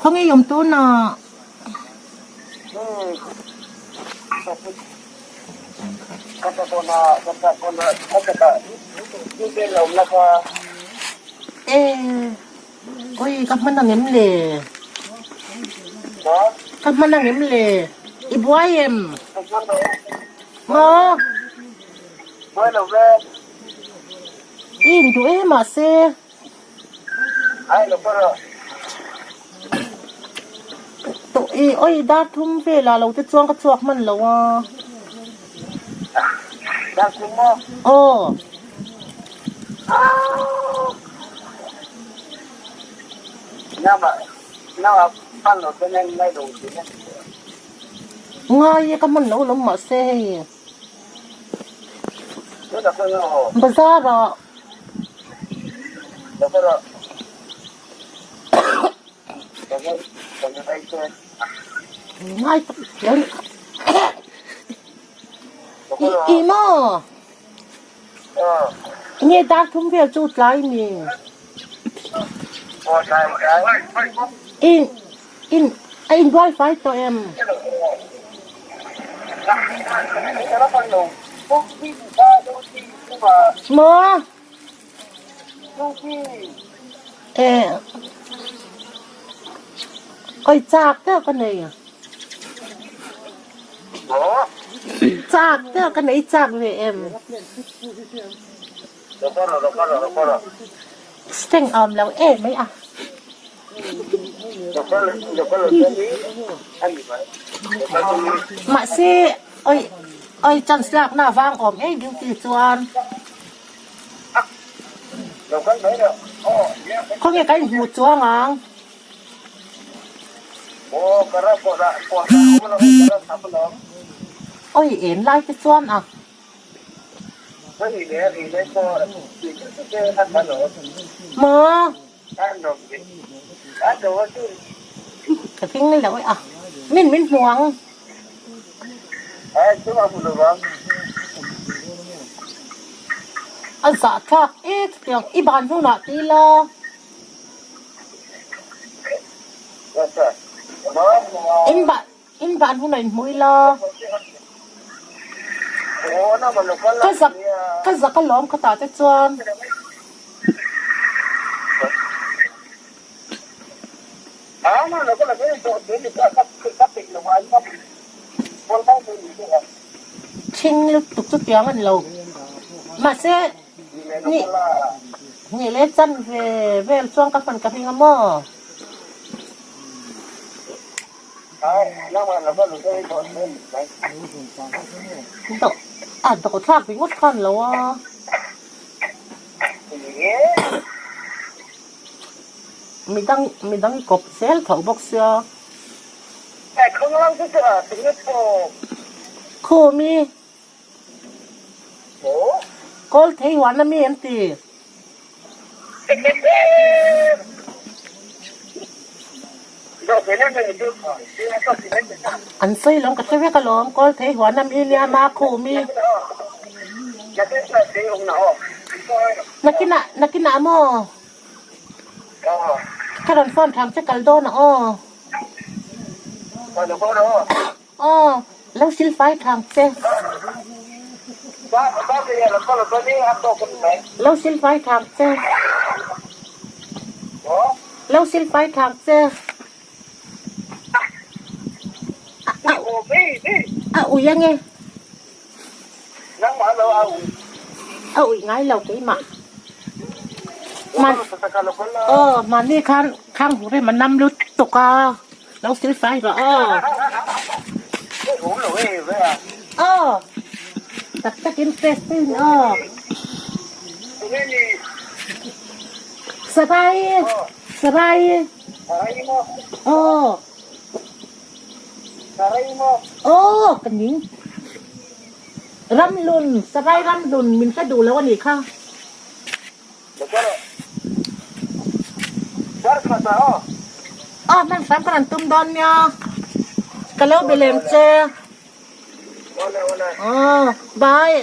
Khawnge i awm tunah? E, oi ka hman ang em le? Ka hman ang em le? I buai em? Maw? I induh em mahse. I oi dar thum velah lo te chuan ka chhuak hman lo a. Aw. Ngai e ka hman lo lawm mahse hei. Bazar ah. Ngai tak hian I i maw? Nge dar thum vel chu tlai mi? In in a in buai fai tawh em? Maw? E Oi chak deuh ka nei. Chak deuh ka nei chak ve em. Strength a awm lo em mai a. Mahse oi oi chance lakna vang awm em duty chuan. Khawnge ka inhmuh chuang ang? Oi en lai te chuan a. Maw? Ka ding lo e a. Min min hmu ang. A zah thlak e chutiang i ban hunah ti ila. In ban in ban hunah inhmu ila. Ka zak ka zak alawm khatah te chuan. Thing lutuk chu tiang a ni lo. Mahse, ni ni leh chan ve vel chuan ka hman ka hming a maw? Dawh a dawh thlak ringawt khan lo a. Midang midang i kawp zel tho bawk sia. Khumi kawl thei huan a mi an ti. An sawi lawm ka hre vek alawm kawl thei huan a mi nia ma khumi. Nakinah nakinah maw? Ka rawn phone tham che kal dawn a aw. Aw, lo sil fai thang che. Lo sil fai thang che. Lo sil fai thang che. A ui ange. A ui ngai lo keimah. Aw mahni khan khang hur em a nam lut tuk a lo sil fai rawh aw. Aw tak takin test te in aw. Sarai sarai aw. Aw ka ning. Ramlun, Sarai Ramlun min hre duh lo a nih kha. Aw hman hram ka rawn tum dawn nia. Ka lo be lem che. Aw bye.